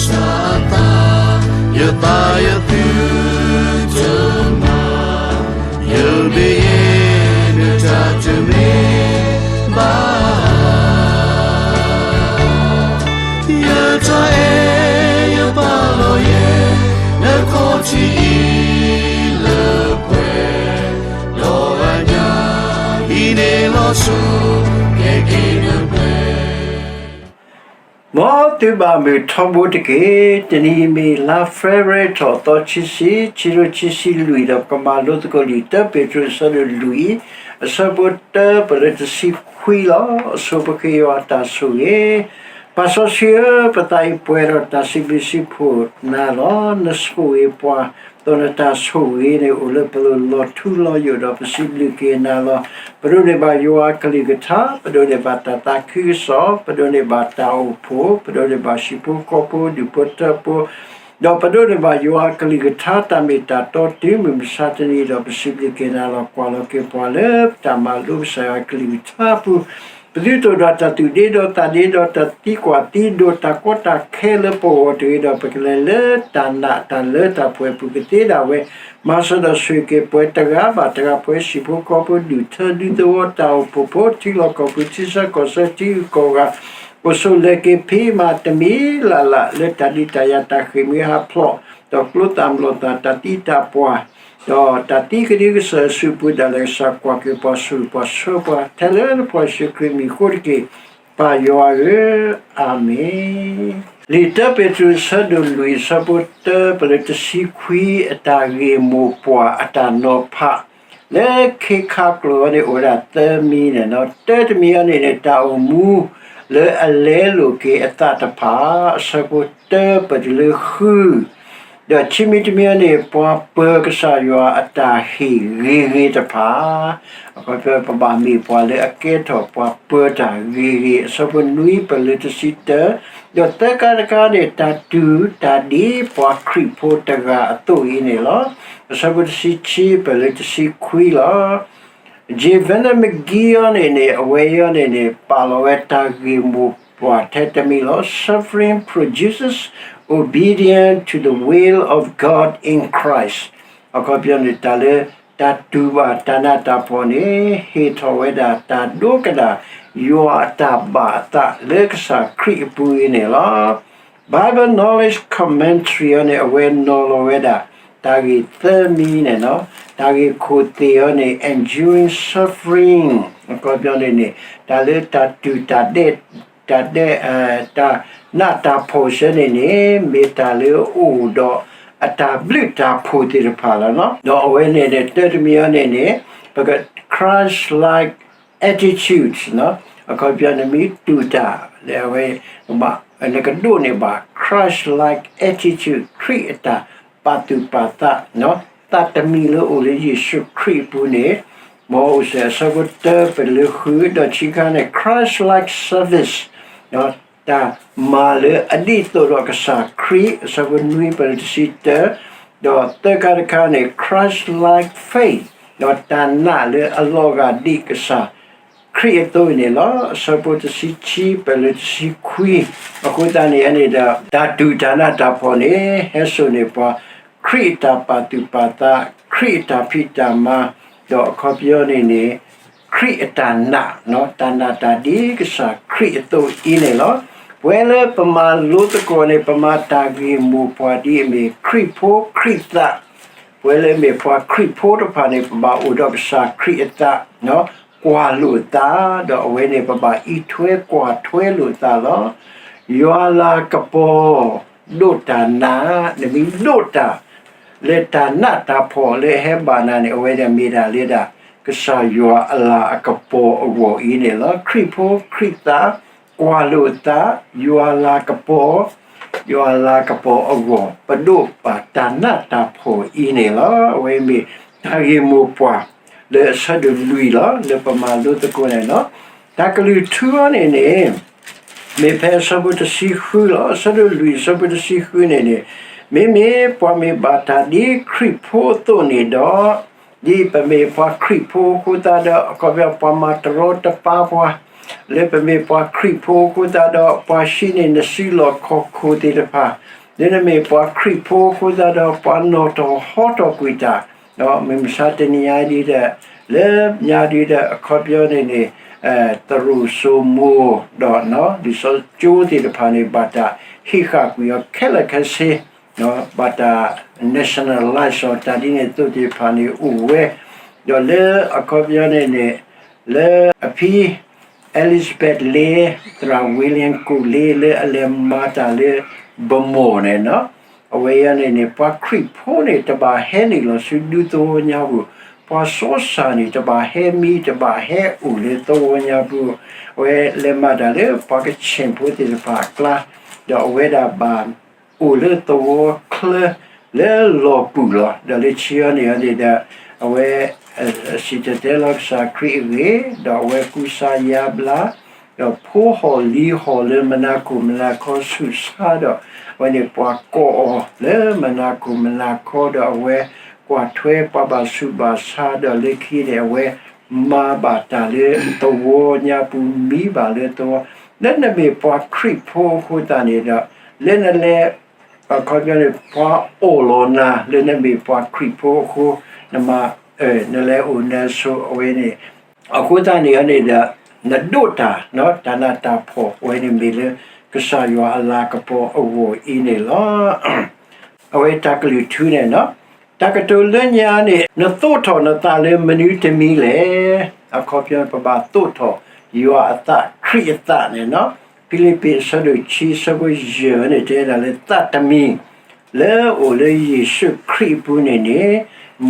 စၢ်အသး, ယသးယသုတမၤ, ယမ့ၢ်ယဲဒၣ်တၢ်တမ့ၢ်ဘၣ်, ယတၢ်အဲၣ်ယပာ်လီၤယဲ, နခီၣ်ထံးအံၤလၢပှဲၤ, ဒီးအညၣ်အံၤန့ၣ်လီၤစိၤ, ကဲက့ၤနပှဲၤ မ်သုဘၣ်မုာ်ထီဘိတက့ၢ်. တနံၤအံၤမ့ၢ်လါ February ထီၣ်သီ ခံဆံ, ခံကထိခံဆံလွံၢ်, ဒီးပကမၤလိသကိးလံာ်တၢပ့းတရူး အဆၢဒိၣ်လွံၢ်, အဆၢဖိတၢ ပလၢတဆံခွံလီၤ. အဆိပဃ့ယွၤအတၢ်ဆိၣ်ဂ့ၤ. ပၢ်စီဆှံဧၢ, ပသးအံၤပှဲၤဒီးတၢ်စံးဘျုးစံးဖှိၣ်နၤလီၤ. နဆိၣ်ဂ့ၤပှၤ, ဒီးနတၢ်ဆိၣ်ဂ့ၤန့ၣ်အိၣ်လၢပလိၤလီၤထူလီၤယိာ်ဒီးပစံးဘျုးက့ၤနၤလီၤ. ပဒိးန့ၢ်ဘၣ်ယွၤအကလုၢ်ကထါ, ပဒိးန့ၢ်ဘၣ်တၢ်သးခုကစီၣ်, ပဒိးန့ၢ်ဘၣ်တၢ်အိၣ်ဖှိၣ်, ပဒိးန့ၢ်ဘၣ်ဟံၣ်ဖိဃီဖိ, ဒူၣ်ဖိထၢဖိ, ဒီးပဒိးန့ၢ်ဘၣ်ယွၤအကလုၢ်ကထါ တၢ်မ့ၢ်တၢ်တီတုၤမုၢ်မဆါတနံၤအံၤဒီးပစံးဘျုးက့ၤနၤလီၤ. ကွၢ်လီၤက့ၤပှၤလၢတၢ်မၤလိကစၢ်ယွၤအကလုၢ်ကထါအပူၤ, ပသုတအိၣ်ဒီးတၢ်သူၣ်ဒ့ဒီးသးဒ့ဒီးတၢ်သံကွၢ်သံဒိးတၢ်ကီတၢ်ခဲလၢပဂီၢ်တဂ့ၤဒီး ပကလဲၤလၢတၢ်နာ်တၢ်လၢတၢ်ပှဲၤအပူၤကသ့ဒၣ်ဝဲ, မၤစၢၤဒီးဆိၣ်ဂ့ၤက့ၤပှၤတဂၤဘၣ်တဂၤ ပှၤဟံၣ်ဖိဃီဖိ ဒူၣ်ထၢဒူသဝီ တၢ်အိၣ်ဖှိၣ်ဖိ ထံလီၢ်ကီၢ်ပူၤ ထံဆၢကီၢ်ဆၢ ထံဂုၤကီၢ်ဂၤ အိၣ်ဆိးလဲၤက့ၤဖံးမၤတမံၤလၢ်လၢ် လၢတၢ်ဒုးတၢ်ယၤတၢ်ဃ့ၢ်မှံဟးဖျိး ဒီးကျိသၣ်မျိာ်သၣ် တၢ်သံတၢ်ပှၢ် ဒီးတၢ်သံကဒုကစၢၢ်အစုပူၤဒၣ်လဲာ် ကစၢ်ကွၢ်က့ၤပှၤ ဆိၣ်ဂ့ၤပှၤဆှၢပှၤ ထဲလၢနဖိယ့ၣ်ၡူးခရံာ်မံၤအဃိတက့ၢ်, ပၢ်ယွၤဧၢ, အၤမ့ၣ်. လံာ်တၢပ့းတရူး အဆၢဒိၣ်လွံၢ် အဆၢဖိတၢ ပလၢတဆံခွံ အတၢ်ဂ့ၢ်မိၢ်ပှၢ်အတၢ်နီၤဖး လၢခ့ခါကျိာ်အံၤန့ၣ် အိၣ်ဝဲဒၣ်သၢမံၤန့ၣ်လီၤ. တၢတမံၤအံၤန့ၣ်န့ၣ် တၢ်အိၣ်မူလၢအလဲလိာ်က့ၤအသးတဖၣ်, အဆၢဖိတၢပတုၤလၢဃု, ဒီးခံမံၤတမံၤအံၤန့ၣ် ပှၤပၢၤကစၢ်ယွၤအတၢ်ဟ့ၣ်ဂ့ၤဂ့ၤတဖၣ်, အခီပညီပဘၣ်မ့ၢ်ပှၤလၢအကဲထီၣ်ပှၤပၢၤတၢ်ဂ့ၤဂ့ၤ, အဆၢဖိနွံ ပလၢတဆံတၢ, ဒီးသၢခါတခါန့ၣ် တၢ်တူၢ်တၢ်ဒ့ပှၤခရံာ်ဖိတဂၤအသိးအံၤန့ၣ်လီၤ. အဆၢဖိတဆံခံ ပလၢတဆံခွံလီၤ. J Vernon McGee အံၤန့ၣ်န့ၣ် အဝဲအံၤန့ၣ်န့ၣ် ပာ်လီၤဝဲတၢ်ဂ့ၢ်မိၢ်ပှၢ်ထဲတမံၤလီၤ. Suffering produces obedience to the will of God in Christ. အခီပညီန့ၣ် တၢ်လၢတၢ်တူၢ်ဘၣ်တၢ်နးတၢ်ဖှီၣ်န့ၣ် ဟ့ၣ်ထီၣ်ဝဲဒၣ်တၢ်ဒိကနၣ် ယွၤအတၢ်ဘၣ်အသးလၢကစၢ်ခရံာ်အပူၤအံၤန့ၣ်လီၤ. Bible Knowledge Commentary အံၤန့ၣ် အဝဲနီၤလီၤဝဲဒၣ် တၢ်ဂ့ၢ်သၢမံၤန့ၣ်လီၤ. တၢ်ဂ့ၢ်ခိၣ်သ့ၣ်အံၤန့ၣ် enduring suffering အခီပညီန့ၣ်န့ၣ် တၢ်လၢတၢ်တူၢ်တၢ်ဒဲး တၢ်ဒဲး တၢ် နးတၢ်ဖှီၣ်ဆၢန့ၣ်န့ၣ် မ့ၢ်တၢ်လၢအအိၣ်ဒီးအတၢ်ဘျုးတၢ်ဖှိၣ်သ့ၣ်တဖၣ်လီၤ. ဒီးအဝဲန့ၣ်န့ၣ် တၢတမံၤအံၤန့ၣ်န့ၣ် ပက Christ-like attitude အခီပညီန့ၣ် မ့ၢ်တူၢ်တၢ်လၢအဝဲ နကဒိးန့ၢ်ဘၣ် Christ-like attitude ခရံာ်အတၢ်ပာ်သူၣ်ပာ်သး သးတမံၤလၢအိၣ်လၢယ့ၣ်ၡူးခရံာ်အပူၤန့ၣ် မ်အအိၣ်စဲၣ် အဆၢဖိတၢပတုၤလၢဃု ဒီးခံခါန့ၣ် Christ-like service တၢ်မၤလၢအဒ်သိးဒီးကစၢ်ခရံာ် အဆၢဖိနွံပတုၤတဆံတၢ, ဒီးသၢခါတခါန့ၣ် Christ-like faith ဒီးတၢ်နာ်လၢအလီၤဂာ်ဒ်ကစၢ်ခရံာ်အသိးအံၤန့ၣ်လီၤ. အဆၢဖိတဆံခံပတုၤလၢတဆံခွံ, အဃိသတးန့ၣ်န့ၣ်ဒီး တၢ်တူၢ်တၢ်နးတၢ်ဖှီၣ်န့ၣ် ဟဲစိာ်န့ၢ်ပှၤ ခရံာ်အတၢ်ပာ်သူၣ်ပာ်သး, ခရံာ်အတၢ်ဖံးတၢ်မၤ, ဒီးအခီပညီန့ၣ်န့ၣ် ခရံာ်အတၢ်နာ်, တၢ်နာ်တၢ်ဒ်ကစၢ်ခရံာ်အသိးအံၤန့ၣ်လီၤ. ပဝဲလၢပမၤလိသကိးန့ၣ် ပမၤတၢ်ဂ့ၢ်မိၢ်ပှၢ်ဒ်အမ့ၢ် ခရံာ်ဖိခရံာ်သး, ပဝဲလၢမ့ၢ်ပှၤခရံာ်ဖိတဖၣ်န့ၣ် ပဘၣ်အိၣ်ဒီးကစၢ်ခရံာ်အသး ကွၢ်လိာ်သး, ဒီးအဝဲန့ၣ် ပဘၣ်အံးထွဲကွၢ်ထွဲလိာ်သးလီၤ. ယွၤလၤကပီၤ ဒိးတၢ်နာ်, နမ့ၢ်ဒိးတၢ် လၢတၢ်နးတၢ်ဖှီၣ်လၢအဟဲဘၣ်နၤန့ၣ် အဝဲဒၣ်မ့ၢ်ဒၣ်လၢဒၣ် ကစၢ်ယွၤအလၤအကပီၤအဂီၢ်အံၤန့ၣ်လီၤ. ခရံာ်ဖိခရံာ်သး ကွၢ်လိာ်သး, ယွၤလၤကပီၤ, ယွၤလၤကပီၤအဂီၢ် ပဒိးပာ်တၢ်နးတၢ်ဖှီၣ်အံၤန့ၣ်လီၤ. အဝဲမ့ၢ်တၢ်ဂ့ၢ်မိၢ်ပှၢ် လၢအဆၢဒိၣ်လွံၢ်လီၤ လၢပမၤလိသကိးန့ၣ်လီၤ. တၢ်ကလုၢ်ထူအံၤန့ၣ်န့ၣ် မ့ၢ်ဖဲအဆၢဖိတဆံဃုလီၤ. အဆၢဒိၣ်လွံၢ်အဆၢဖိတဆံဃုန့ၣ်န့ၣ် မ့မ့ၢ်ပှၤမ့ၢ်ဘၣ်တၢ်ဒ်ခရံာ်ဖိအသိးန့ၣ်ဒီး ဒ်ပမ့ၢ်ပှၤခရံာ်ဖိအဃိသတးဒီး အခီပညီပှၤမၤတရီတပါပှၤ လၢပမ့ၢ်ပှၤခရံာ်ဖိအဃိသတးဒီး ပှၤဟံးန့ၢ်နစုလီၢ်ခီၣ်ခိၣ်သ့ၣ်တဖၣ်, လၢနမ့ၢ်ပှၤခရံာ်ဖိအဃိသတးဒီး ပှၤနီၣ်ထီၣ်ဟီထီၣ်ကွံာ်တၢ်, ဒီးမုၢ်မဆါတနံၤညါဒ်ဒီး လၢညါဒ်ဒီး အခီပညီန့ၣ်န့ၣ် သရိာ်စိမိၤ ဒီး လံာ်စီဆှံကၠိသ့ၣ်တဖၣ်န့ၣ် ဘၣ်တၢ်ဟံးဃာ်ကွံာ်အီၤခဲလၢာ်ခဲဆ့, ဘၣ်တၢ် nationalize အီၤ တၢ်ဒ်န့ၣ်အသိးသ့ၣ်တဖၣ်န့ၣ်အိၣ်ဝဲ, ဒီးလၢအခီပညီန့ၣ်န့ၣ် လၢအဖံ Elizabeth လ့ သရၣ် William ကိၣ်လ့ လၢအလဲၤမၤတၢ်လၢ Burma န့ၣ်လီၤ. အဝဲအံၤန့ၣ်န့ၣ် ပှၤခရံာ်ဖိန့ၣ် တဘၣ်ဟဲနုာ်လီၤဆူဒူသဝီညါပူၤ, ပှၤစီၤစၢ်န့ၣ် တဘၣ်ဟဲမံ တဘၣ်ဟဲအိၣ်လၢသဝီညါပူၤ, အဝဲလဲၤမၤတၢ်လၢပှၤကဆ့ၣ်ဖိသ့ၣ်တဖၣ်အကျါ, ဒီးအဝဲဒၣ်ဘၣ်အိၣ်လၢသဝီချၢ လၢလီၢ်ပူၤလီၤ. ဒီးလၢခံအံၤန့ၣ်န့ၣ်ဒီး အဝဲ စံၣ်တဲၤတဲလီၤကစၢ်ခရံာ်အဂ့ၢ်, ဒီးအဝဲကူစါယါဘျါ, ဒီးဖိဟီၣ်လံၤဟီၣ်လၢမုၢ်နၤခိၣ်မုၢ်နၤခီဆူးဆါဒီး အဝဲန့ၣ်ပှၤကိးအီၤလၢမုၢ်နၤခိၣ်မုၢ်နၤခီ ဒီးအဝဲကွၢ်ထွဲပှၤဘၣ်ဆူးဘၣ်ဆါ ဒီးလၢခံန့ၣ် အဝဲမၤဘၣ်တၢ်လၢသဝီညါပူၤ မံဘၣ်လၢသဝီ, လၢနမ့ၢ်ပှၤခရံာ်ဖိအဃိသတးန့ၣ်ဒီး လၢနလဲၤ အခီပညီန့ၣ် ပှၤအီၣ်လီၤနၤ လၢနမ့ၢ်ပှၤခရံာ်ဖိအဃိ, နမၤ နလဲၤအိၣ်နဆိးအဝဲန့ၣ်, အဃိသတးန့ၣ်န့ၣ်ဒီး နဒိးတၢ် တၢ်နးတၢ်ဖှီၣ်အဝဲန့ၣ်မ့ၢ်လၢ ကစၢ်ယွၤအလၤကပီၤအဂီၢ်အံၤန့ၣ်လီၤ. အဝဲတၢ်ကလုၢ်ထူန့ၣ်လီၤ. တၢ်ကတိၤလၢညါန့ၣ် နသိးထီၣ်နသးလၢမနုၤတမံၤလဲၣ်. အခီပညီ ပဘၣ်သိးထီၣ်ယွၤအသး ခရံာ်အသးန့ၣ်လီၤ. ဖံလံးပံးအဆၢဒိၣ်ခံ အဆၢဖိယဲၢ်န့ၣ် တဲဒၣ်လၢသးတမံၤ လၢအအိၣ်လၢယ့ၣ်ၡူးခရံာ်အပူၤန့ၣ်န့ၣ်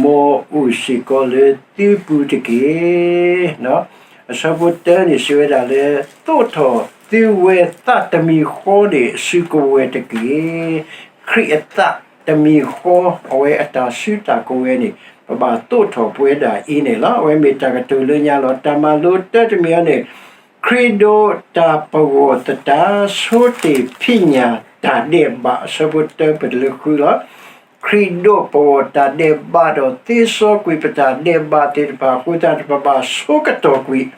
မ်အအိၣ်စ့ၢ်ကီးလၢသုပူၤတက့ၢ်. အဆၢဖိတၢန့ၣ် စံးဝဲဒၣ်လၢ သိးထီၣ်သုဝဲသးတမံၤဃီန့ၣ် အစုကဝဲၤတက့ၢ်. ခရံာ်အသးတမံၤဃီ အဝဲအတၢ်စုတၢ်ကဝဲၤန့ၣ် ပဘၣ်သိးထီၣ်ပဝဲဒၣ်အံၤန့ၣ်လီၤ. အဝဲမ့ၢ်တၢ်ကတိၤလၢညါလီၤ. တၢ်မၤလိတၢတမံၤအံၤန့ၣ် ခရံာ်ဒိးတၢ်ပဂီၢ်သတး ဆိတ့ၢ်ဖံးညၣ်တၢ်ဒဲးဘး အဆၢဖိတၢပတလၢဃုလီၤ. ခရံာ်ဒိးပဂီၢ်တၢ်ဒဲးဘးဒီး သ့စီကွံာ်ပတၢ်ဒဲးဘးသ့ၣ်တဖၣ်အဃိသတး ပဘၣ်ဆိကတီၢ်ကွံာ်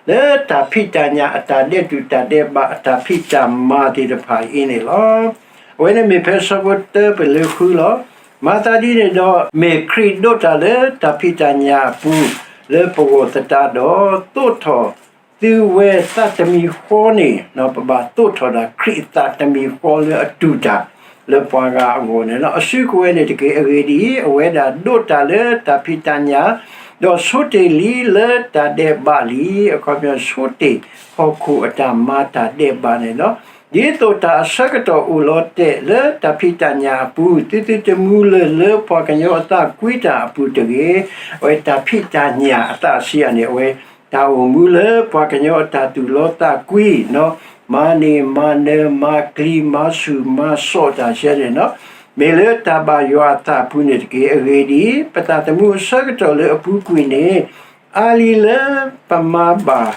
လၢတၢ်ဖံးတၢ်ညၣ်အတၢ်ဒဲးတူာ်တၢ်ဒဲးဘး အတၢ်ဖံးတၢ်မၤသ့ၣ်တဖၣ်အံၤန့ၣ်လီၤ. အဝဲန့ၣ်မ့ၢ်ဖဲဆၢဖိတၢပလၢဃုလီၤ. မၤသးဒ်န့ၣ်ဒီး မ့ၢ်ခရံာ်ဒိးတၢ်လၢတၢ်ဖံးတၢ်ညၣ်အပူၤ လၢပဂီၢ်သတးဒီး သိးထီၣ်သုဝဲသးတမံၤဃီန့ၣ် ပဘၣ်သိးထီၣ်ဒၣ်ခရံာ်အသးတမံၤဃီလၢအတူၢ်တၢ် လၢပှၤဂၤအဂီၢ်န့ၣ်လီၤ. အစုကဝဲၤန့ၣ်တက့ၢ်. အဂ့ၢ်ဒ်အံၤ, အဝဲဒၣ်ဒိးတၢ်လၢတၢ်ဖံးတၢ်ညၣ် ဒီးဆိတ့ၢ်လံလၢတၢ်ဒဲးဘးလံ. အခီပညီ ဆိတ့ၢ်ဟီၣ်ခိၣ်အတၢ်မၤတၢ်ဒဲးဘးန့ၣ်လီၤ. ဒ်သိးတၢ်အဆၢကတီၢ်အိၣ်လီၤတဲာ်လၢတၢ်ဖံးတၢ်ညၣ်အပူၤ, သုသုတမူလၢၢ်လၢပှၤကညီအသးကွံတၢ်အပူၤတဂ့ၤ. အဝဲတၢ်ဖံးတၢ်ညၣ်အသးစံးယၤန့ၣ် အဝဲတၢ်အိၣ်မူလၢပှၤကညီအတၢ်သူၣ်လီသးကွံ, မၤန့ၢ်မၤနၢၤ မၤကျံၤ မၤဆူၣ်မၤစိးတၢ်စဲန့ၣ်လီၤ. မ့ၢ်လၢတၢ်ဘၣ်ယွၤအသးအပူၤန့ၣ်တက့ၢ်. အဂ့ၢ်ဒ်အံၤ, ပသးသမူအဆၢကတီၢ်လၢအပူၤကွံာ်န့ၣ် အါလံလၢပမၤဘၣ်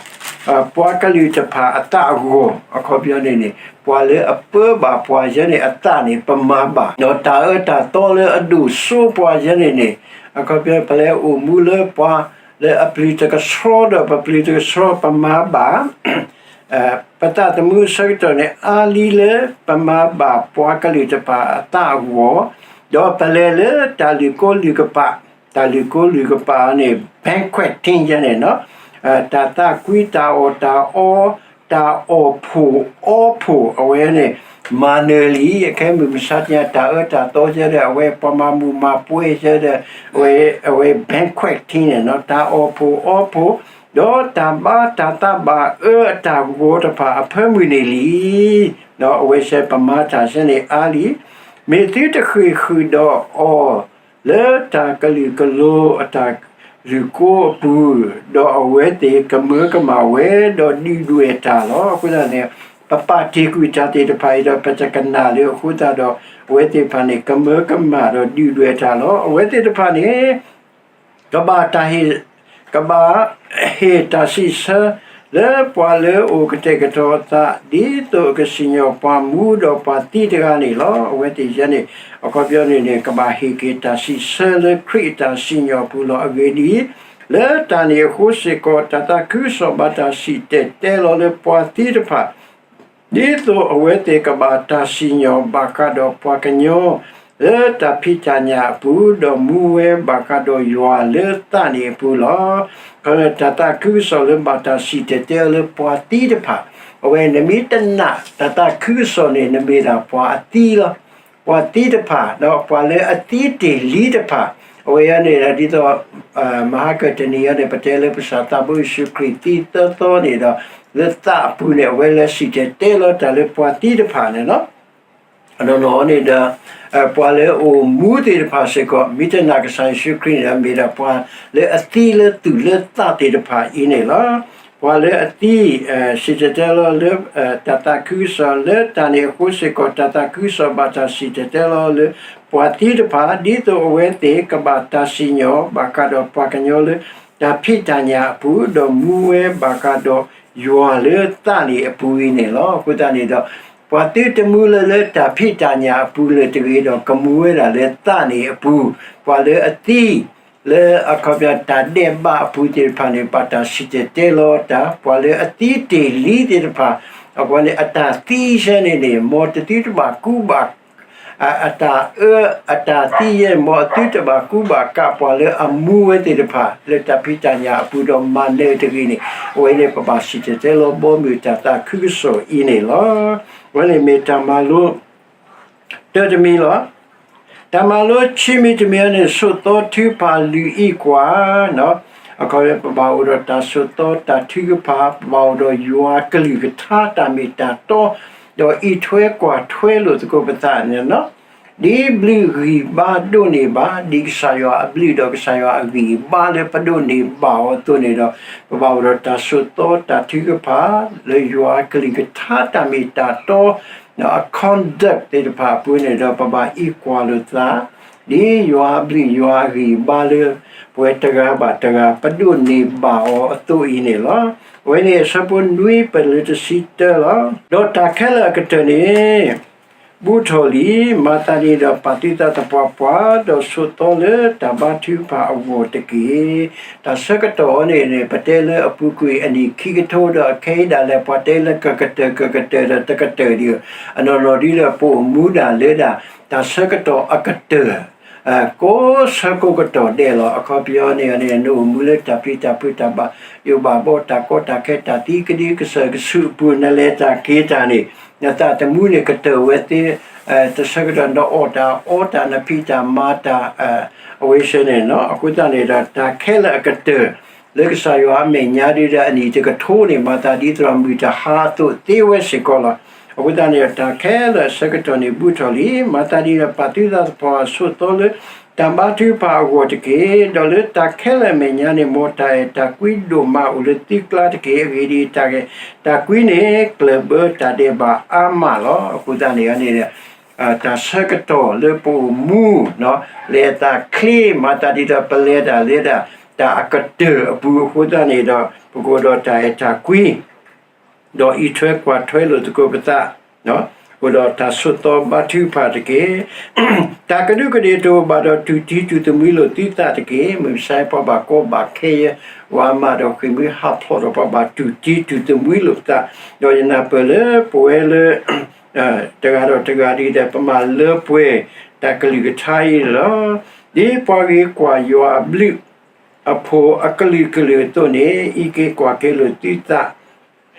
ပှၤကလုာ်တဖၣ်အသးအဂီၢ်, အခီပညီန့ၣ်န့ၣ် ပှၤလၢအပၢဘၣ်ပှၤယဲန့ၣ်အသးန့ၣ် ပမၤဘၣ်, ဒီးတၢ်အၢတၢ်သီလၢအဒိၣ်စိပှၤယဲန့ၣ်န့ၣ်, အခီပညီ ပလဲၤအိၣ်မူလၢပှၤလၢအပျုၤတကဆှီဒီး ပပျုၤတကဆှီ ပမၤဘၣ် ပသးသမူအဆၢကတီၢ်န့ၣ် အါလံလၢပမၤဘၣ်ပှၤကလုာ်တဖၣ်အသးအဂီၢ်, ဒီးပလဲၤလၢတၢ်လုၢ်ကိလုၢ်ကပာ်, တၢ်လုၢ်ကိလုၢ်ကပာ်န့ၣ် banqueting ယဲန့ၣ်လီၤ. တၢ်သးကွံ တၢ်အီၣ်တၢ်အီ, တၢ်အီၣ်ဖှိၣ်အီဖှိၣ် အဝဲန့ၣ် မၤနၢၤလံ. ခဲမုၢ်မဆါတနံၤ တၢ်အၢတၢ်သီယဲဒီး အဝဲပှၤမၤမူးမၤပွဲယဲဒီး အဝဲ banqueting န့ၣ်လီၤ. တၢ်အီၣ်ဖှိၣ်အီဖှိၣ် ဒီးတၢ်ဘါတၢ်သးဘၣ်အၢအတၢ်ဂီၤတဖၣ်အဖၢမုၢ်န့ၣ်လံ. ဒီးအဝဲစဲပမၤတၢ်စဲန့ၣ်အါလံ. မ့ၢ်သုတဃ့ၢ်ဃုာ်ဒီးအီၤ လၢတၢ်ကလုာ်ကလိအတၢ်လုၢ်ကိအပူၤ, ဒီးအဝဲသ့ၣ်ကမၢကမၣ်ဝဲ ဒီးဒုၣ်ဒွဲၣ်တၢ်လီၤ. အဃိသတးန့ၣ် ပပာ်တ့ၢ်ကွံာ်တၢ်သ့ၣ်တဖၣ်အံၤဒီး ပတကနၣ်လၢအဃိသတးဒီး အဝဲသ့ၣ်တဖၣ်န့ၣ် ကမၢကမၣ်ဒီးဒုၣ်ဒွဲၣ်တၢ်လီၤ. အဝဲသ့ၣ်တဖၣ်န့ၣ် ကဘၣ်တၢ်ဟ့ၣ်, ကဘၣ်ဟ့ၣ်တၢ်စံးဆၢ လၢပှၤလၢအအိၣ်ကတဲာ်ကတီၤအသး ဒ်သိးအကစံၣ်ညီၣ်ပှၤမူဒီးပှၤသံတဂၤန့ၣ်လီၤ. အဝဲသ့ၣ်ယဲန့ၣ် အခီပညီန့ၣ်န့ၣ် ကဘၣ်ဟ့ၣ်က့ၤတၢ်စံးဆၢလၢခရံာ်အတၢ်စံၣ်ညီၣ်အပူၤလီၤ. အဂ့ၢ်ဒ်အံၤ, လၢတၢ်န့ၣ်အဃိစ့ၢ်ကီး တၢ်သးခုကစီၣ်ဘၣ်တၢ်စံၣ်တဲၤတဲလီၤလၢပှၤသံတဖၣ်, ဒ်သိးအဝဲသ့ၣ်ကဘၣ်တၢ်စံၣ်ညီၣ်ဘၣ်ဃးဒီးပှၤကညီ လၢတၢ်ဖံးတၢ်ညၣ်အပူၤ, ဒီးမူဝဲဘၣ်ဃးဒီးယွၤလၢသးန့ၣ်အပူၤလီၤ. ခီဖျိတၢ်သးခုကစီၣ်လၢဘၣ်တၢ်စံၣ်တဲၤတဲလီၤလၢပှၤသံတဖၣ်, အဝဲနမ့ၢ်တနာ်တၢ်သးခုကစီၣ်န့ၣ် နမ့ၢ်ဒၣ်ပှၤအသံလီၤ. ပှၤသံတဖၣ် ဒီးပှၤလၢအသံတ့ၢ်လံတဖၣ်, အဝဲအံၤန့ၣ် ဒ်သိး မဟါကတနံၤအံၤန့ၣ် ပတဲလၢပကစၢ်သးဘိယ့ၣ်ၡူးခရံာ်သံသၢသီန့ၣ်ဒီး လၢသးအပူၤန့ၣ် အဝဲလဲၤစံၣ်တဲၤတဲလီၤတၢ်လၢပှၤသံတဖၣ်န့ၣ်လီၤ. အနီၢ်နီၢ်န့ၣ်ဒီး ပှၤလၢအအိၣ်မူသ့ၣ်တဖၣ်စ့ၢ်ကီး မ့ၢ်တနာ်ကစၢ်ယ့ၣ်ၡူးခရံာ်န့ၣ်ဒီး မ့ၢ်ဒၣ်ပှၤလၢအသံလၢသူၣ်လၢသးသ့ၣ်တဖၣ်အံၤန့ၣ်လီၤ. ပှၤလၢအသံ စံၣ်တဲၤတဲလီၤလၢ တၢ်သးခုကစီၣ် လၢတၢ်န့ၣ်အဃိစ့ၢ်ကီး တၢ်သးခုကစီၣ်ဘၣ်တၢ်စံၣ်တဲၤတဲလီၤလၢ ပှၤသံတဖၣ် ဒ်သိးအဝဲသ့ၣ်ကဘၣ်တၢ်စံၣ်ညီၣ် ဘၣ်ဃးဒီးပှၤကညီလၢ တၢ်ဖံးတၢ်ညၣ်အပူၤ, ဒီးမူဝဲဘၣ်ဃးဒီးယွၤလၢသးန့ၣ်အပူၤအံၤန့ၣ်လီၤ. အဃိသတးန့ၣ်ဒီး ပှၤသုတမူလၢလၢတၢ်ဖံးတၢ်ညၣ်အပူၤလၢၤတဂ့ၤဒီး ကမူဝဲဒၣ်လၢသးန့ၣ်အပူၤ, ပှၤလၢအသံ လၢအခီပညီတၢ်ဒဲးဘးအပူၤသ့ၣ်တဖၣ်န့ၣ် ဘၣ်တၢ်စံၣ်တဲၤတဲလီၤတၢ်, ပှၤလၢအသံတ့ၢ်လံသ့ၣ်တဖၣ်, အဃိန့ၣ် အတၢ်သံဆၢန့ၣ်န့ၣ် မ်သုတဘၣ်ကူဘၣ် အတၢ်အၢ အတၢ်သံယဲၢ် မ်သုတဘၣ်ကူဘၣ်ကးပှၤလၢအမူဝဲသ့ၣ်တဖၣ် လၢတၢ်ဖံးတၢ်ညၣ်အပူၤဒီးမၤနၢၤတဂ့ၤန့ၣ်, အဝဲန့ၣ်ပဘၣ်စံၣ်တဲၤတဲလီၤဘီမုၢ်တၢ်သးခုကစီၣ်အံၤန့ၣ်လီၤ. အဝဲန့ၣ်မ့ၢ်တၢ်မၤလိ တၢတမံၤလီၤ. တၢ်မၤလိခံမံၤတမံၤအံၤန့ၣ် ဆိးသီထုကဖၣ်လွံၢ်အံၤကွၢ်, အခီပညီ ပဘၣ်အိၣ်ဒီးတၢ်ဆိးသီတၢ်ထုကဖၣ်, ပဘၣ်အိၣ်ဒီးယွၤကလုၢ်ကထါတၢ်မ့ၢ်တၢ်တီ, ဒီးအံးထွဲကွၢ်ထွဲလိာ်သကိးပသးန့ၣ်လီၤ. ဒ်ဘျုးဂံၢ်ဘါဒိၣ်န့ၢ်ဘၣ်, ဒ်ကစၢ်ယွၤအဘျုးဒီးကစၢ်ယွၤအဂံၢ်ဘါလၢပဒိးန့ၢ်ဘၣ်အီၤအသိးန့ၣ်ဒီး, ပဘၣ်အိၣ်ဒီးတၢ်ဆိးသီတၢ်ထုကဖၣ် လၢယွၤကလုၢ်ကထါတၢ်မ့ၢ်တၢ်တီ အ conduct သ့ၣ်တဖၣ်အပူၤန့ၣ်ဒီး ပဘၣ်အံးကွၢ်လိာ်သး ဒ်ယွၤအဘျုးယွၤအဂံၢ်ဘါလၢ ပဝဲတဂၤဘၣ်တဂၤ ပဒိးန့ၢ်ဘၣ်အီၤအသိးအံၤန့ၣ်လီၤ. အဝဲန့ၣ်အဆၢဖိနွံပၢၢ်လၢတဆံတၢလီၤ. ဒီးတၢ်ခဲလၢာ်အကတၢၢ်န့ၣ် ဘူးထီၣ်လံ, မၤသးဒ်န့ၣ်ဒီးပာ်သုသးသပှၢ်ပှၢ်, ဒီးဆိးသီလၢတၢ်ဘါထုကဖၣ်အဂီၢ်တက့ၢ်. တၢ်ဆၢကတီၢ်အံၤန့ၣ်န့ၣ် ပတဲလၢအပူၤကွံာ်အနံၣ်ခံကထိဒီး အခဲအံၤဒၣ်လဲာ် ပှၤတဲလၢကကတၢၢ်ကကတၢၢ်ဒီးတကတၢၢ်ဒံး, အနီၢ်နီၢ်ဒ်ဒီးပအိၣ်မူဒၣ်လၢဒၣ် တၢ်ဆၢကတီၢ်အကတၢၢ် ကိးဆၢကိးကတီၢ်ဒဲးလီၤ. အခီပညီန့ၣ်န့ၣ် နအိၣ်မူလၢတၢ်ပျံၤတၢ်ဖုး တၢ်ဘၣ်ယိၣ်ဘၣ်ဘီ တၢ်ကီတၢ်ခဲ တၢ်သံကဒုကစၢၢ်ကဆူးအပူၤ နလဲၤတၢ်က့ၤတၢ်န့ၣ် နသးသမူန့ၣ်ကတၢၢ်ဝဲသ့ တဆၢကတီၢ် နအီၣ်တၢ်အီတၢ် နဖံးတၢ်မၤတၢ် အဝဲဆၢန့ၣ်လီၤ. အဃိသတးန့ၣ်ဒီး တၢ်ခဲလၢာ်အကတၢၢ် လၢကစၢ်ယွၤအမဲာ်ညါဒ်ဒီးအနံၣ်တကထိန့ၣ် မၤသးဒ်သိးမုၢ်တဟါအသိးသ့ဝဲစ့ၢ်ကီးလီၤ. အဃိသတးန့ၣ်ဒီး တၢ်ခဲလၢာ်အဆၢကတီၢ်န့ၣ် ဘူးထီၣ်လံ, မၤသးဒ်ဒီးပာ်သုသးသပှၢ်ဆိးသီလၢ တၢ်ဘါထုကဖၣ်အဂီၢ်တက့ၢ်. ဒီးလၢတၢ်ခဲလၢာ်အမဲာ်ညါန့ၣ် မ်တၢ်အဲၣ်တၢ်ကွံဒိၣ်မးအိၣ်လၢသုကျါတက့ၢ်. အဂ့ၢ်ဒ်အံၤ, တၢ်အဲၣ်တၢ်ကွံန့ၣ် ကျၢၢ်ဘၢတၢ်ဒဲးဘးအါမးလီၤ. အဃိသတးန့ၣ်န့ၣ် တၢ်ဆၢကတီၢ်လၢပအိၣ်မူ လဲၤအသးချ့ မၤသးဒ်ဒီးပလဲၤတၢ်လၢဒၣ် တၢ်အကတၢၢ်အပူၤအဃိသတးန့ၣ်ဒီး ပကအိၣ်ဒီးတၢ်အဲၣ်တၢ်ကွံ ဒီးအံးထွဲကွၢ်ထွဲလိာ်သကိးပသး, အိၣ်ဒီးတၢ်ဆိးသီဘါထုကဖၣ်တက့ၢ်. တၢ်ကဒူးကဒ့ၣ်တအိၣ်ဘၣ်ဒီး တူၢ်တံတူၢ်သမံလိာ်သုသးတက့ၢ်. မုၢ်မဆါပှၤဘၣ်ကီဘၣ်ခဲယဲ ဝၤမးဒီးဃ့ၢ်မှံဟးဖျိးဒီး ပှၤဘၣ်တူၢ်တံတူၢ်သမံလိာ်ပသး, ဒီးယနၢ်ပၢၢ်လၢပဝဲလၢ တဂၤဒီးတဂၤဒ်ဒီး ပမၤလၢပှဲၤတၢ်ကလုၢ်ကထါအံၤန့ၣ်လီၤ. ဒ်ပှၤဂ့ၤကွၢ်ယွၤအဘျုးအဖှိၣ်အကလုာ်ကလုာ်အသိးန့ၣ် အံးက့ၤကွၢ်က့ၤလိာ်သုသး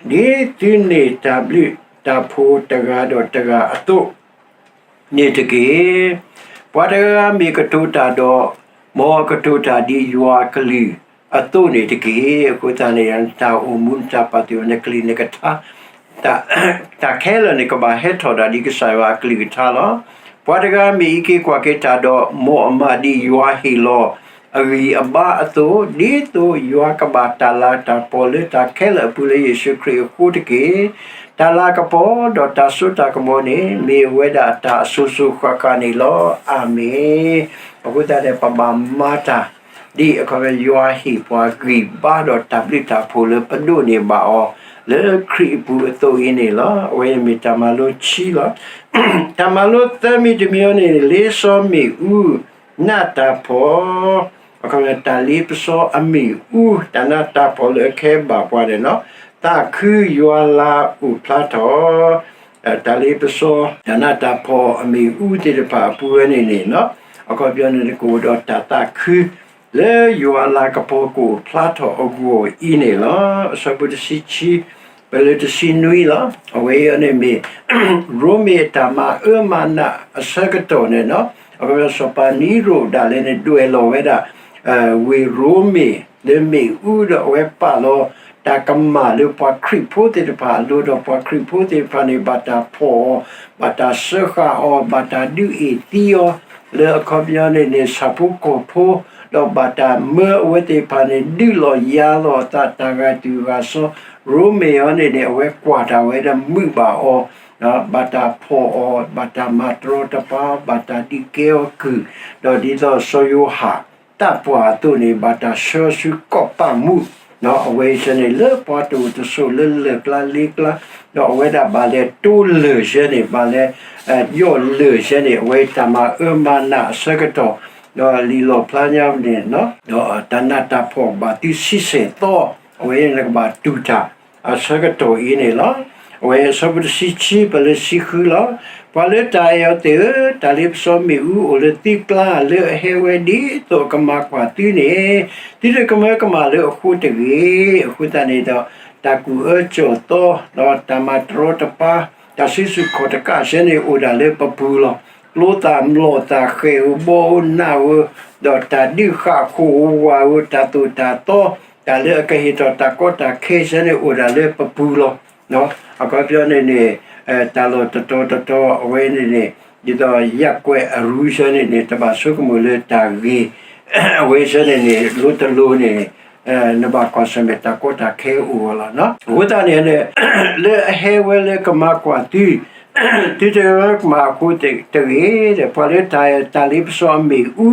ဒ်သုန့ၢ်တၢ်ဘျုးတၢ်ဖှိၣ်တဂၤဒီးတဂၤအသိးန့ၣ်တက့ၢ်. ပှၤတဂၤဂၤမ့ၢ်ကတိၤတၢ်ဒီး မ်အကတိၤတၢ်ဒ်ယွၤအကလုၢ်အသိးန့ၣ်တက့ၢ်. အဃိသတးန့ၣ် နတၢ်အိၣ်မူ နတၢ်ပာ်သူၣ် နကလုၢ်နကထါ တၢ်ခဲလၢာ်န့ၣ် ကဘၣ်ဟဲထီၣ်ဒၣ်ဒ်ကစၢ်ယွၤအကလုၢ်ကထါလီၤ. ပှၤတဂၤမ့ၢ်အံးက့ၤကွၢ်က့ၤတၢ်ဒီး မ်အမၤဒ်ယွၤဟ့ၣ်လီၤအဂံၢ်အဘါအသိး, ဒ်သိးယွၤကဘၣ်တၢ်လၤတၢ်ကပီၤလၢတၢ်ခဲလၢာ်အပူၤလၢယ့ၣ်ၡူးခရံာ်အဃိတက့ၢ်. တၢ်လၤကပီၤဒီးတၢ်စိတၢ်ကမီၤန့ၣ် မ့ၢ်ဝဲဒၣ်တၢ်အစိၤစိၤဃၣ်ဃၣ်န့ၣ်လီၤ. အၤမ့ၣ်. အဃိသတးန့ၣ် ပဘၣ်မၤတၢ် ဒ်အခီပညီ ယွၤဟ့ၣ်ပှၤဂံၢ်ဘါဒီးတၢ်ဘျုးတၢ်ဖှိၣ်လၢပဒိးန့ၢ်ဘၣ်အီၤ လၢခရံာ်အပူၤအသိးအံၤန့ၣ်လီၤ. အဝဲအံၤမ့ၢ်တၢ်မၤလိခံလီၤ. တၢ်မၤလိသၢမံၤတမံၤအံၤန့ၣ် လ့စီမ့ၣ်အူ နးတၢ်ဖှီၣ် တၢ်လ့ပစီအမ့ၣ်အူ တၢ်နးတၢ်ဖှီၣ်လၢအခဲဘၣ်ပှၤန့ၣ်လီၤ. သးခုယွၤလၤအိၣ်ဖျါထီၣ် တၢ်လ့ပစီ တၢ်နးတၢ်ဖှီၣ်အမ့ၣ်အူသ့ၣ်တဖၣ်အပူၤဝဲန့ၣ်န့ၣ်လီၤ. အခီပညီန့ၣ် ကအိၣ်ဒီးတၢ်သးခု လၢယွၤအလၤကပီၤကအိၣ်ဖျါထီၣ်အဂီၢ်အံၤန့ၣ်လီၤ. အဆၢဖိတဆံခံ ပလၢတဆံနွံလီၤ. အဝဲအံၤန့ၣ်မ့ၢ် ရိမ့ၤအတၢ်မၤအၢမၤနးအဆၢကတီၢ်န့ၣ်လီၤ. အခီပညီ စီၤပၤနံရိၣ်ဒၣ်လဲာ်န့ၣ် ဒွဲၣ်လီၤဝဲဒၣ် ဝ့ၢ်ရိမ့ၤလၢမ့ၣ်အူဒီး အဝဲပာ်လီၤတၢ်ကမၣ်လၢပှၤခရံာ်ဖိသ့ၣ်တဖၣ်အလိၤဒီး ပှၤခရံာ်ဖိသ့ၣ်တဖၣ်န့ၣ် ဘၣ်တၢ်ဖှီၣ်အီၤ, ဘၣ်တၢ်စၢဃာ်အီၤ, ဘၣ်တၢ်ဒုးအ့ၣ်သံအီၤ, လၢအခီပညီန့ၣ်န့ၣ် ဆၣ်ဖိကီၢ်ဖိ ဒီးဘၣ်တၢ်မၢအဝဲသ့ၣ်တဖၣ်န့ၣ် ဒုးလီၤယၤလီၤအသး တၢ်ဂာ်တုၤဂာ်စီ ရိမ့ၤအံၤန့ၣ်န့ၣ် အဝဲကွၢ်တၢ်ဝဲဒီးမုာ်ဘၣ်အီၤ, ဘၣ်တၢ်ဖှီၣ်အီၤ, ဘၣ်တၢ်မၤတရီတပါ, ဘၣ်တၢ်ဒုးကဲအီၤကုၢ်, ဒီးဒ်သိးစီၤယိၤဟၣ် တၢ်ပှၢ်အသိးန့ၣ် ဘၣ်တၢ်ဆှၢဆူကီၢ်ပၣ်မူၣ်, အဝဲဆၢန့ၣ် လၢပှၤတအိၣ်တဆိးလၢလၢၢ်ကျါလ့ကျါ, ဒီးအဝဲဒၣ်ဘၣ်လဲၤတိလၢၢ်ဆၢန့ၣ် ဘၣ်လဲၤ ယီၢ်လၢၢ်ဆၢန့ၣ် အဝဲတၢ်မၤအၢမၤနးအဆၢကတီၢ်, ဒီးလံာ်လီၣ်ဖျါညါန့ၣ် ဒီးတၢ်နးတၢ်ဖှီၣ်ဘၣ်သုဆံဆဲၣ်သီ, အဝဲန့ၣ်ကဘၣ်တူၢ်တၢ် အဆၢကတီၢ်အံၤန့ၣ်လီၤ. အဝဲအဆၢဖိတဆံခံ ပလၢတဆံဃုလီၤ. ပှၤလၢတၢ်အဲၣ်အီၤသ့ၣ်ဧၢ, တၢ်လ့ပစီမ့ၣ်အူအိၣ်လၢသုကျါ လၢအဟဲဝဲဒ်သိးအကမၤကွၢ်သုန့ၣ်, သုတကမၢကမၣ်လၢအဃိတဂ့ၤ. အဃိသတးန့ၣ်ဒီး တၢ်ကူၣ်အၢကူၣ်သီ, ဒီးတၢ်မၤတရီတပါ, တၢ်စုဆူၣ်ခီၣ်တကးဆၢန့ၣ် အိၣ်ဒၣ်လၢပပူၤလီၤ. ကျိသၣ်မျိာ်သၣ် ဃဲၣ်ဧိၤဘီဧိၤနးဧိၤ, ဒီးတၢ်ဒုးဃာ်ခိၣ်ဧိၤဝးဧိၤ, တၢ်သိၣ်တၢ်သီ, တၢ်လၢအကဟ့ၣ်ထီၣ်တၢ်ကီတၢ်ခဲဆၢန့ၣ် အိၣ်ဒၣ်လၢပပူၤလီၤ. အခီပညီန့ၣ်န့ၣ် တၢ်လီၢ်တတီၤတတီၤအဝဲန့ၣ်န့ၣ် ဒ်သိးယၣ်ကွဲးအရူဆၢန့ၣ်န့ၣ် တဘၣ်ဆိကမိၣ်လၢတၢ်ဂ့ၤ, အဝဲဆၢန့ၣ်န့ၣ် လိတလိၤန့ၣ် နဘၣ်ကွၢ်ဆၢၣ်မဲာ်တၢ်ကီတၢ်ခဲအိၣ်အီၤလီၤ. အဃိသတးန့ၣ် လၢအဟဲဝဲလၢကမၤကွၢ်သု, သုတကမၢကမၣ်အဃိတဂ့ၤ, ပှၤလၢတၢ်အဲၣ်တၢ်လ့ပစီအမ့ၣ်အူ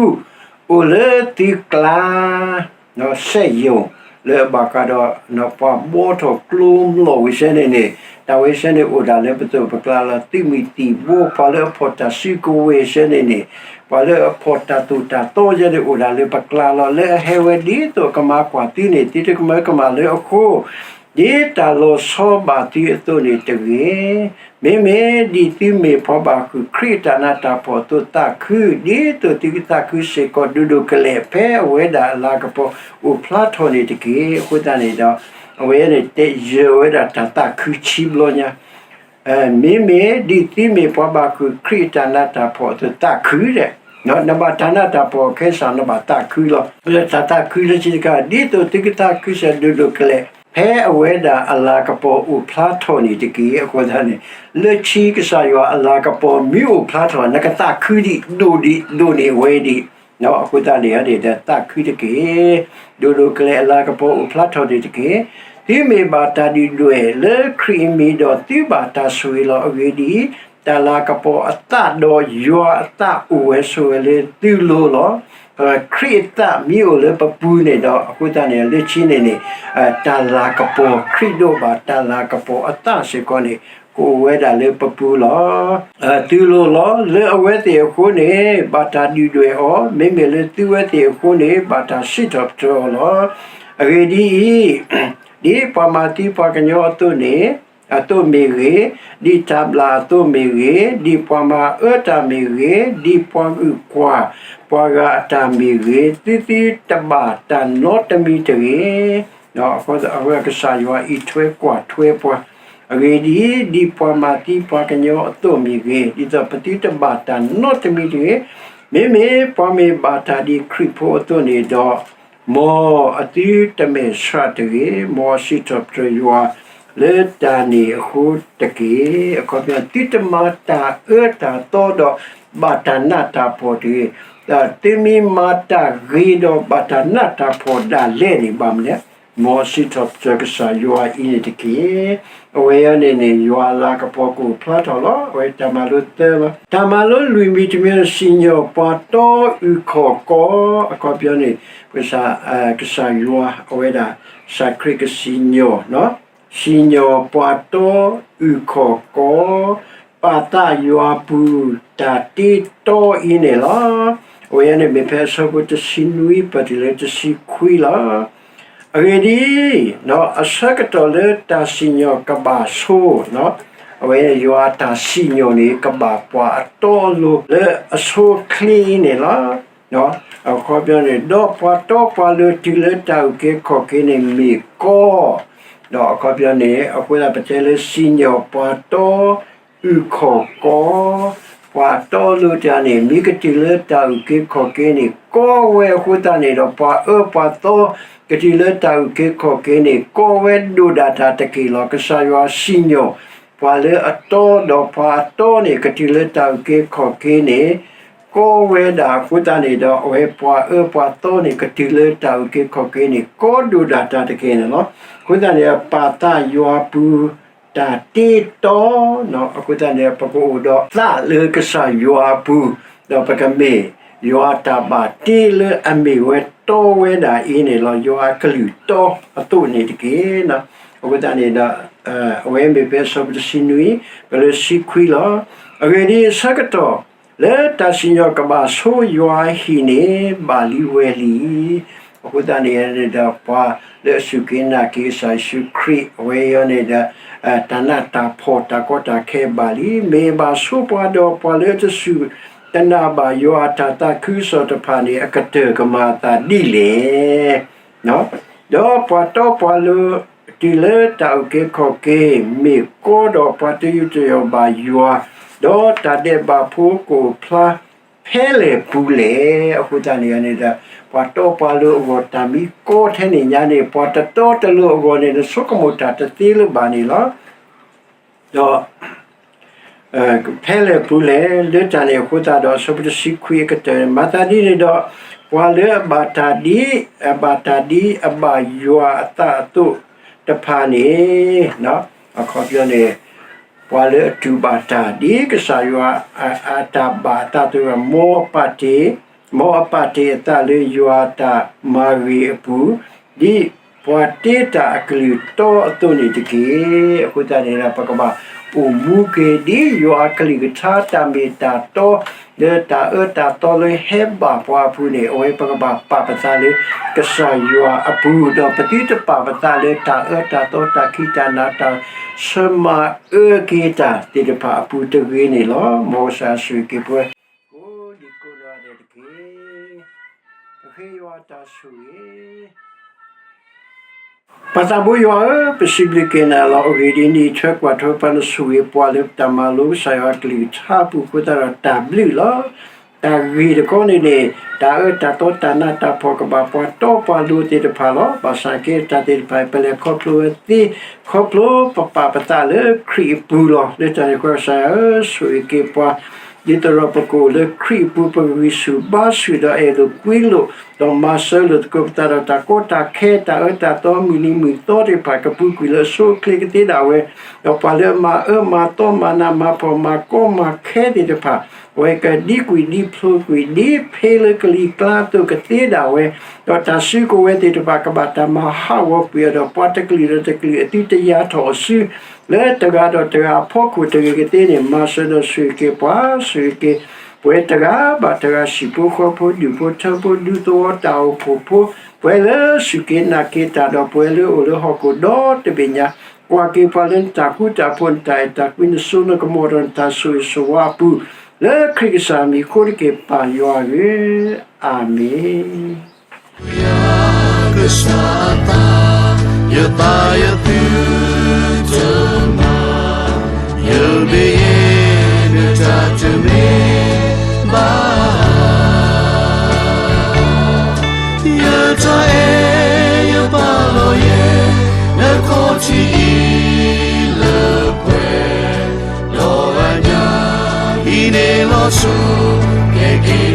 အိၣ်လၢသုကျါ စက်ရုံ လၢအဘၣ်ဃးဒီး ပှၤဘှီထီၣ်ကျိမျိာ်ဝဲဆၢန့ၣ်န့ၣ် တၢ်ဝဲဆၢန့ၣ်အိၣ်ဒၣ်လၢပသိးပကျါလီၤ. သုးမုၢ်သံၣ်ဘိ ပှၤလၢအဖီၣ်တၢ်စုကဝဲၤဆၢန့ၣ်န့ၣ် ပှၤလၢအဖီၣ်တၢ်သိၣ်တၢ်သီဆၢန့ၣ် အိၣ်ဒၣ်လၢပကျါလီၤ. လၢအဟဲဝဲဒ်သိးကမၤကွၢ်သုန့ၣ် သုတကမၢကမၣ်လၢအဃိ ဒ်တၢ်လီၤဆီဘၣ်သုအသိးန့ၣ်တဂ့ၤ. မ့မ့ၢ်ဒ်သုမ့ၢ်ပှၤဘၣ်ဃုာ်ခရံာ်အတၢ်နးတၢ်ဖှီၣ်အသိးသးခု, ဒ်သိးသုကသးခုစ့ၢ်ကီးဒိၣ်ဒိၣ်ကလဲာ် ဖဲအဝဲဒၣ်အလၤကပီၤအိၣ်ဖျါထီၣ်န့ၣ်တက့ၢ်. အဃိသတးန့ၣ်ဒီး အဝဲန့ၣ်တဲယၢၤဝဲဒၣ်တၢ်သးခုဆံဘျီညါ မ့မ့ၢ်ဒ်သုမ့ၢ်ပှၤဘၣ်ဃုာ်ခရံာ်အတၢ်နးတၢ်ဖှီၣ်အသိးသးခုဒီး, နဘၣ်တၢ်နးတၢ်ဖှီၣ်ခဲစၢ် နဘၣ်သးခုလီၤ. လၢတၢ်သးခုလၢခံတခါ ဒ်သိးသုကသးခုစ့ၢ်ဒိၣ်ဒိၣ်ကလဲာ် ဖဲအဝဲဒၣ်အလၤကပီၤအိၣ်ဖျါထီၣ်န့ၣ်တက့ၢ်. အဃိသတးန့ၣ် လၢခံကစၢ်ယွၤအလၤကပီၤမ့ၢ်အိၣ်ဖျါထီၣ် နကသးခုဒံးဒိၣ်ဒံးဒိၣ်န့ၢ်ဝဲဒံး အဃိသတးန့ၣ် သးခုတက့ၢ်. ဒိၣ်ဒိၣ်ကလဲာ်အလၤကပီၤအိၣ်ဖျါထီၣ်န့ၣ်တက့ၢ်. သုမ့ၢ်ဘၣ်တၢ်ဒုၣ်ဒွဲၣ်လၢခရံာ်အမံၤဒီး သုဘၣ်တၢ်ဆိၣ်ဂ့ၤလီၤ. အဂ့ၢ်ဒ်အံၤ, တၢ်လၤကပီၤအသးဒီးယွၤအသးအိၣ်ဝဲဆိးဝဲလၢသုလိၤလီၤ. ခရံာ်အသးမ့ၢ်အိၣ်လၢပပူၤန့ၣ်ဒီး အဃိသတးန့ၣ် လၢခံန့ၣ်န့ၣ် တၢ်လၤကပီၤခရံာ်ဒိၣ်ဘၣ် တၢ်လၤကပီၤအသးစ့ၢ်ကီးန့ၣ် ကအိၣ်ဝဲဒၣ်လၢပပူၤလီၤ. သုလိၤလီၤ. လၢအဝဲသ့ၣ်အဃိန့ၣ် ဘၣ်တၢ်ဒုၣ်ဒွဲၣ်အီၤ, မ့မ့ၢ်လၢသုဝဲသ့ၣ်အဃိန့ၣ် ဘၣ်တၢ်စံးထီၣ်ပတြၢၤအီၤလီၤ. အဂ့ၢ်ဒ်အံၤ, ဒ်ပှၤမၤသံပှၤကညီအသိးန့ၣ် အသိးမ့ၢ်ဂ့ၤ, ဒ်တၢ်ဘျၣ်အသိးမ့ၢ်ဂ့ၤ, ဒ်ပှၤမၤအၢတၢ်မ့ၢ်ဂ့ၤ, ဒ်ပှၤဂုာ်ကွၢ်ပှၤဂၤအတၢ်မ့ၢ်ဂ့ၤ, သုသုတဘၣ်တၢ်နီတမံၤတဂ့ၤ. အဃိကစၢ်ယွၤအံးထွဲကွၢ်ထွဲပှၤ, အဂ့ၢ်ဒ်အံၤ, ဒ်ပှၤမၤသံပှၤကညီအသိးမ့ၢ်ဂ့ၤ, ဒ်သိးပသုတဘၣ်တၢ်နီတမံၤတဂ့ၤ. မ့မ့ၢ်ပှၤမ့ၢ်ဘၣ်တၢ်ဒ်ခရံာ်ဖိအသိးန့ၣ်ဒီး, မ်အသုတမဲာ်ဆှးတဂ့ၤ, မ်အစံးထီၣ်ပတြၢၤယွၤလၢတၢ်န့ၣ်အဃိတက့ၢ်. အခီပညီ သုတမၤတၢ်အၢတၢ်သီဒီးဘၣ်တၢ်နးတၢ်ဖှီၣ်တဂ့ၤ, သုမ့ၢ်မၤတၢ်ဂ့ၤဒီးဘၣ်တၢ်နးတၢ်ဖှီၣ်ဒၣ်လဲာ်န့ၣ် ဘၣ်မနုၤလဲၣ်, မ်အစံးထီၣ်ပတြၢၤကစၢ်ယွၤအံၤန့ၣ်တက့ၢ်. အဝဲအံၤန့ၣ်န့ၣ် ယွၤအလၤကပီၤကအိၣ်ဖျါထီၣ်လီၤ. အဝဲတၢ်မၤလိသၢလီၤ. တၢ်မၤလိလွံၢ်မံၤတမံၤ စံၣ်ညီၣ်ပှၤတီအုၣ်ခီၣ်ကီ, အခီပညီန့ၣ် ကစၢ်ယွၤအဝဲဒၣ် ကစၢ်ခရံာ်ကစံၣ်ညီၣ်, စံၣ်ညီၣ်ပှၤတီအုၣ်ခီၣ်ကီ, ပာ်သးယွၤပူၤတၢ်တ့တီအံၤန့ၣ်လီၤ. အဝဲန့ၣ်မ့ၢ်ဖဲအဆၢဖိတဆံနွံ ပတုၤလၢတဆံခွံလီၤ. အဂ့ၢ်ဒ်အံၤ, အဆၢကတီၢ်လၢတၢ်စံၣ်ညီၣ်ကဘၣ်ဆိ, အဝဲယွၤအတၢ်စံၣ်ညီၣ်န့ၣ် ကဘၣ်ပှၤအတီအလိၤလၢအဆိအချ့အံၤန့ၣ်လီၤ. အခီပညီန့ၣ်, ဒီးပှၤတီပှၤလိၤတုၤလၢတၢ်အုၣ်က့ၤခီၣ်က့ၤန့ၣ်မ့ၢ်ကီ, ဒီးအခီပညီန့ၣ် အဃိသတးပတဲလၢစံၣ်ညီၣ်ပှၤတီ အုၣ်ခီၣ်ကီ, ပှၤတီအလိၤတဂၤန့ၣ် မ့ၢ်ကတုၤလၢတၢ်အုၣ်က့ၤခီၣ်က့ၤန့ၣ် ကီဝဲအဃိသတးန့ၣ်ဒီး ပှၤအၢပှၤသီကတုၤလၢတၢ်အုၣ်က့ၤခီၣ်က့ၤန့ၣ် ကီဝဲဒိၣ်ဒၣ်တၢ်တက့ၢ်လီၤ. ကစၢ်ယွၤစံၣ်ညီၣ် ပှၤလၢအတီ ဒီးပှၤအတီန့ၣ် ကတုၤလၢတၢ်အုၣ်က့ၤခီၣ်က့ၤန့ၣ် ကီဝဲဒၣ်အဃိသတးန့ၣ်ဒီး အဝဲပှၤအၢပှၤသီန့ၣ် ကတုၤလၢတၢ်အုၣ်က့ၤခီၣ်က့ၤန့ၣ် ကီဒိၣ်ဒၣ်တၢ်တက့ၢ်န့ၣ်လီၤ. အဃိသတးန့ၣ် ပာ်သးယွၤအပူၤ တၢ်တ့တီ, အဃိသတးန့ၣ် ပကအိၣ်ဒီးသးလၢကစၢ်ယွၤအပူၤ, ဒီးပကမ့ၢ်ယွၤအတၢ်ဘၣ်တ့လၢအမ့ၢ်ဝဲတီဝဲဒၣ်အံၤန့ၣ်လီၤ. ယွၤအကလုၢ်တီအသိးန့ၣ်တက့ၢ်. အဃိသတးန့ၣ်ဒီး အဝဲမ့ၢ်ဖဲအဆၢဖိတဆံနွံ ပတုၤလၢတဆံခွံလီၤ. အဂ့ၢ်ဒ်အံၤ, အဆၢကတီၢ်လၢတၢ်စံၣ်ညီၣ်ကဘၣ်ဆိယွၤအဟံၣ်န့ၣ် ဘၣ်လံဝဲလံ. အဃိသတးန့ၣ်ဒီး ပှၤလၢအစူၢ်က့ၤနာ်က့ၤကစၢ်ယ့ၣ်ၡူးခရံာ် အဝဲအံၤန့ၣ်ဒီး တၢ်နးတၢ်ဖှီၣ်တၢ်ကီတၢ်ခဲဘၣ်လံ. မ့ၢ်ဘၣ်ဆိပှၤဒီး ပှၤလၢအတစူၢ်တနာ်ဘၣ်ယွၤအတၢ်သးခုကစီၣ်တဖၣ်န့ၣ် အကတၢၢ်ကမၤအသးဒ်လဲၣ်. ဒီးပှၤတီပှၤလိၤတုၤလၢတၢ်အုၣ်က့ၤခီၣ်က့ၤ မ့ၢ်ကီဒီးပှၤတယူးတယီၣ်ဘၣ်ယွၤ, ဒီးတၢ်ဒဲးဘးဖိကအိၣ်ဖျါဖဲလဲၣ်ပူၤလဲၣ်. အဃိသတးန့ၣ်န့ၣ်ဒီး ပှၤတီပှၤလိၤအဂီၢ်တၢ်မံကီထဲန့ၣ်ညါန့ၣ် ပှၤတတီတလိၤအဂီၢ်န့ၣ် နဆိကမိၣ်တၢ်တသ့လၢၤဘၣ်န့ၣ်လီၤ. ဒီး ဖဲလဲၣ်ပူၤလဲၣ် လၢတၢ်န့ၣ်အဃိသတးဒီး အဆၢဖိတဆံခွံအကတၢၢ်န့ၣ် မၤသးဒ်န့ၣ်ဒီး ပှၤလၢအဘၣ်တၢ်ဒ် အဘၣ်တၢ်ဒ်အဘၣ်ယွၤအသးအသိးတဖၣ်န့ၣ် အခီပညီန့ၣ် ပှၤလၢအတူၢ်ဘၣ်တၢ်ဒ်ကစၢ်ယွၤအတၢ်ဘၣ်အသးအသိး မ်အပာ်တ့ၢ် မ်အပာ်တ့ၢ်အသးလၢယွၤအတၢ်မၤဂ့ၤအပူၤ ဒ်ပှၤတ့တၢ်အကလုၢ်တီအသိးန့ၣ်တက့ၢ်. အဃိသတးန့ၣ်ဒီး ပကဘၣ်အိၣ်မူက့ၤဒ်ယွၤအကလုၢ်ကထါ တၢ်မ့ၢ်တၢ်တီ လၢတၢ်အၢတၢ်သီလၢဟဲဘၣ်ပှၤအပူၤန့ၣ် အဝဲပကဘၣ်ပာ်ပသးလၢကစၢ်ယွၤအပူၤ ဒီးပသုတပာ်ပသးလၢတၢ်အၢတၢ်သီ တၢ်ခံးတၢ်နၤ တၢ်ဆၢမၤအၢက့ၤတၢ်သ့ၣ်တဖၣ်အပူၤတဂ့ၤန့ၣ်လီၤ. မ်ကစၢ်ဆိၣ်ဂ့ၤက့ၤပှၤ ကိးဒံကိးနီၢ်ဂၤဒဲးတက့ၢ်. ပဃ့ယွၤတၢ်ဆိၣ်ဂ့ၤ ပၢ်သးဘိယွၤဧၢ, ပစံးဘျုးက့ၤနၤလီၤ. အဂ့ၢ်ဒ်အံၤ, နအံးထွဲကွၢ်ထွဲပှၤ နဆိၣ်ဂ့ၤပှၤလၢပတၢ်မၤလိကစၢ်ယွၤအကလုၢ်ကထါအပူၤအဃိသတးဒီးတၢ်ဘျုးလီၤ. တၢ်ဂ့ၢ်တခီန့ၣ်န့ၣ် တၢ်အၢတၢ်သီတၢ်နးတၢ်ဖှီၣ်ကဘၣ်ပှၤတီပှၤလိၤသ့ၣ်တဖၣ်လီၤ. ဘၣ်ဆၣ်က့တၢ်သ့ၣ်တဖၣ်အံၤ ပလဲၤခီဖျိဝဲသ့ ခီဖျိပပာ်ပသးလၢခရံာ်အပူၤလီၤ. လၢတၢ်န့ၣ်အဃိကစၢ်ယွၤဧၢ, ဆိၣ်ဂ့ၤက့ၤပှၤ ဒ်သိးဒီးပကအိၣ်လၢခရံာ်အပူၤ ပဂံၢ်ဆူၣ်ဘါဆူၣ်ဒီးအဲၣ်လိာ်ကွံလိာ် ဒီးမၤစၢၤလိာ်သကိးပသးဒီးတၢ်ကီတၢ်ခဲ တၢ်အၢတၢ်သီမုၢ်နံၤမုၢ်သီသ့ၣ်တဖၣ် ကပူၤကွံာ်လၢအဆိအချ့ကသ့ဒၣ်ဝဲ, ဒီးပှၤလၢအမၤအၢမၤသီမၤနးမၤဖှီၣ်မၤကီမၤခဲသ့ၣ်တဖၣ် အဝဲကဒံကွံာ်ဒံဖျိးကွံာ် ဒ်ဖ့လၢကလံၤကျါအသိးကသ့ဒၣ်ဝဲ, ဒီးတၢ်စုကဝဲၤသ့ၣ်တဖၣ်ကဘၣ်တၢ်မၤဟးဂီၤကွံာ်အီၤဒီး ပှၤတကလုာ်ဒီးတကလုာ်အသုတယါထီၣ်အီၤဆူ လၢတဂၤဒီးတဂၤအဖီခိၣ်တဂ့ၤကသ့န့ၣ် မၤစၢၤဒီးဆိၣ်ဂ့ၤက့ၤပှၤ ဆိၣ်ဂ့ၤက့ၤ ပဝဲတဂၤဘၣ်တဂၤ ဟံၣ်ဖိဃီဖိ ဒူၣ်ဖိထၢဖိ ဒူသဝီတၢ်အိၣ်ဖှိၣ်ဖိ ပဝဲလၢစူၢ်က့ၤနာ်က့ၤတၢ်ဒီးပဝဲလၢအိၣ်လၢဟီၣ်ခိၣ်ဒီတဘ့ၣ်ညါ, ကွၢ်က့ၤပှၤလၢနတၢ်ဃူတၢ်ဖိး နတၢ်အဲၣ်တၢ်ကွံ နစိနကမီၤဒီးနတၢ်ဆိၣ်ဂ့ၤဆိၣ်ဝါအပူၤ လၢခရံာ်ကစၢ်မံၤအဃိတက့ၢ် ပၢ်ယွၤဧၢ, အၤမ့ၣ်. ယွၤကစၢ်အသး ယသးယသုတမၤ, ယဘၣ်ယဲနတၢ်တမ့ၢ်ဘၣ်, ယတၢ်အဲၣ်ယပာ်လီၤယဲ နခီၣ်ထံးအံၤလၢပှဲၤ, ဒီးအညါ ဟံးန့ၢ်လီၤဆိ ကဲက့ၤ